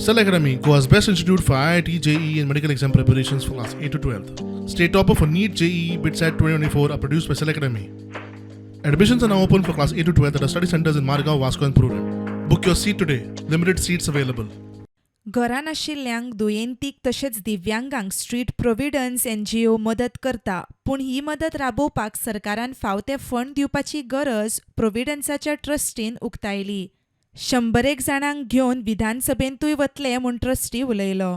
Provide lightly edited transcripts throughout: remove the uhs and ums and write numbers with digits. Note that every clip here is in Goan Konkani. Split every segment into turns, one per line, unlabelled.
Cell Academy, Goa's best institute for IIT, JEE, and medical exam preparations for class 8 to 12. State topper for NEET, JEE, BITSAT 2024 are produced by Cell Academy. Admissions are now open for class 8 to 12 at our study centers in Margao, Vasco, and Prudent. Book your seat today. Limited seats available.
घरां नाशिल्ल्यांक, दुयेंतीक तशेंच दिव्यांगांक स्ट्रीट प्रोव्हिडन्स एनजीओ मदत करता, पूण ही मदत राबोवपाक सरकारान फाव ते फंड दिवपाची गरज प्रोव्हिडन्साच्या ट्रस्टीन उक्तायली. शंबरेक जाणांक घेवन विधानसभेंतूय वतले म्हूण ट्रस्टी उलयलो.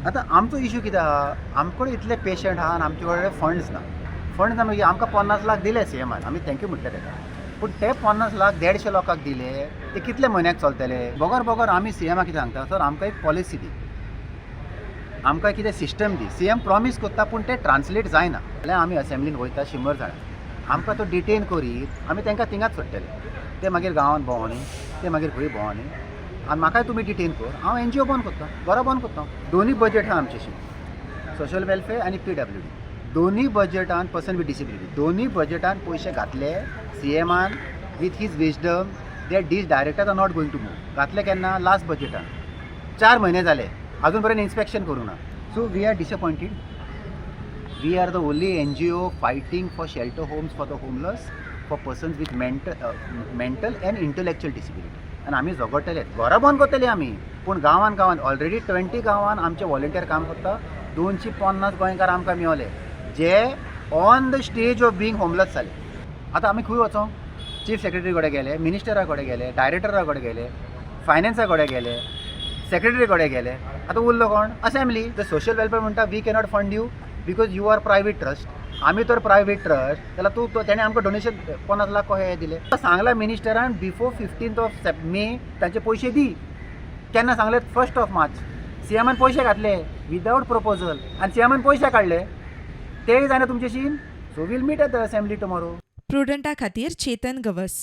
आतां आमचो इशू कितें आहा? आमचे कडेन इतले पेशंट आहा आनी आमचे कडेन फंड्स ना. फंड्स ना मागीर आमकां 50 लाख दिले सीएमान, आमी thank you म्हटलें ताका. पूण ते 50 लाख 150 लोकांक दिले, ते कितले म्हयन्याक चलतले? बगर बगर आमी सीएमाक कितें सांगता, सर, आमकां एक पॉलिसी दी, आमकां कितें सिस्टम दी. सीएम प्रॉमीस करता, पूण ते ट्रान्सलेट जायना. जाल्यार आमी असेंब्लीन वयता 100 जाणां, आमकां तो डिटेन करीत आमी तांकां थिंगाच सोडटले. ते मागीर गांवांत भोंवनी, ते मागीर खंय भोंवनी आनी म्हाकाय तुमी डिटेन कर, हांव एनजीओ बंद करता, घरां बंद करता. दोनूय बजेट आहा आमच्याशी, सोशल वेलफेअर आनी पीडब्ल्यूडी. दोनूय बजेटान पर्सन विथ डिसेबिलिटी, दोनूय बजेटान पयशे घातले सीएमान with his wisdom that these directors are not going to move. घातले केन्ना? लास्ट बजेटान. 4 म्हयने जाले, अजून पर्यंत इन्स्पेक्शन करूं ना. So we are disappointed. We are the only NGO fighting for shelter homes for the homeless, for persons with mental and intellectual disability. आनी आमी झगडटले, घरां बंद करतले आमी. पूण गांवान गांवान ऑलरेडी 20 गांवान आमचे व्हॉलंटियर काम करता. 250 गोंयकार आमकां मेवले जे on the stage of being homeless जाले. आतां आमी खंय वचों? चीफ सेक्रेटरी कडेन गेले, मिनिस्टरा कडेन गेले, डायरेक्टरा कडेन गेले, फायनान्सा कडेन गेले, सेक्रेटरी कडेन गेले. आतां उरलो कोण? असेंब्ली. The social welfare म्हणटा, "We cannot fund you because you are private trust." आमी तर प्रायवेट ट्रस्ट जाल्यार तूं तेणें आमकां डोनेशन 50 लाख कशें दिलें? सांगलां मिनिस्टरान, बिफोर 15th of May तांचे पयशे दी. केन्ना सांगले? First of March. सीएमान पयशे घातले विदावट प्रपोजल आनी सीएमान पयशे काडले, तेय जायना तुमच्याशीन. So we'll meet at the assembly tomorrow.
प्रुडंटा खातीर चेतन गवस.